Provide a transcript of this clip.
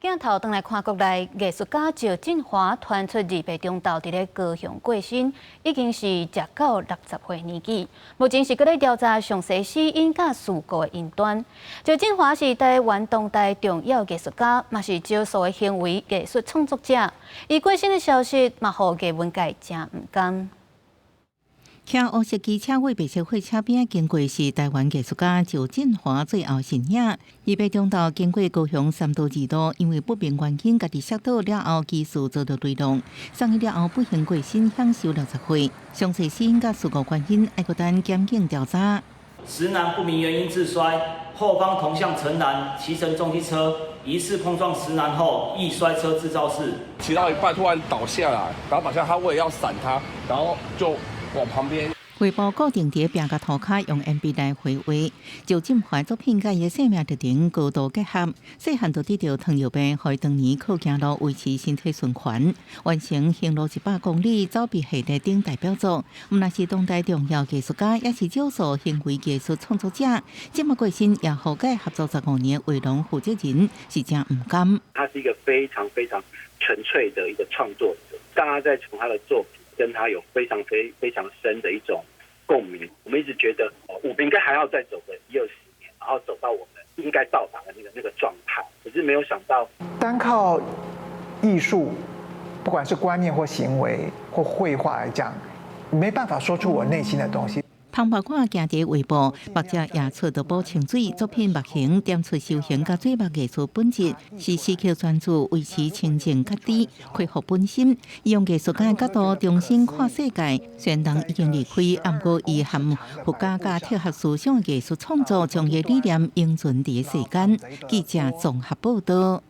鏡頭轉來看國內藝術家趙振華傳出28中晝佇咧高雄過身，已經是食到60歲年紀。目前是閣咧調查詳細死因佮事故的因端。趙振華是台灣當代重要藝術家，嘛是少數的行為藝術創作者。伊過身的消息嘛，予藝文界誠毋甘。騎烏色機車佇白色貨車邊經過是台灣藝術家趙振華最後身影。28中晝經過高雄三都二路，因為不明原因，家己摔倒了後，機師遭到墜落，送醫了後不幸過身，享壽60歲。詳細死因佮事故原因，猶閣等檢警調查。石男不明原因自摔，後方同向陳男騎乘重機車疑似碰撞石男後，亦摔車致肇事。騎到一半突然倒下來，然後倒下，他為了要閃他，然後就往旁邊。畫布固定佇壁佮塗跤，用鉛筆來繪畫。趙振華作品佮伊的生命歷程高度結合。細漢就得著糖尿病，予伊當年靠行路維持身體循環，完成行路100公里走筆系列等代表作。毋但是當代重要藝術家，也是少數行為藝術創作者。這馬過身，也予佮伊合作15年畫廊負責人是誠毋甘。他是一個非常非常純粹的一個創作者，大家在從他的作品跟他有非常非非常深的一種共鳴。我們一直覺得，我們應該還要再走個一二十年，然後走到我們應該到達的那個狀態。可是沒有想到，單靠藝術，不管是觀念或行為或繪畫來講，沒辦法說出我內心的東西。通目看行佇畫布，目脊也出著補清水，作品墨形點出修行佮水墨藝術本質，是時刻專注維持清淨家己，恢復本心。用藝術家角度重新看世界。雖然人已經離開，毋過伊含佛家佮哲學思想藝術創作，將伊理念永存佇世間。記者綜合報道。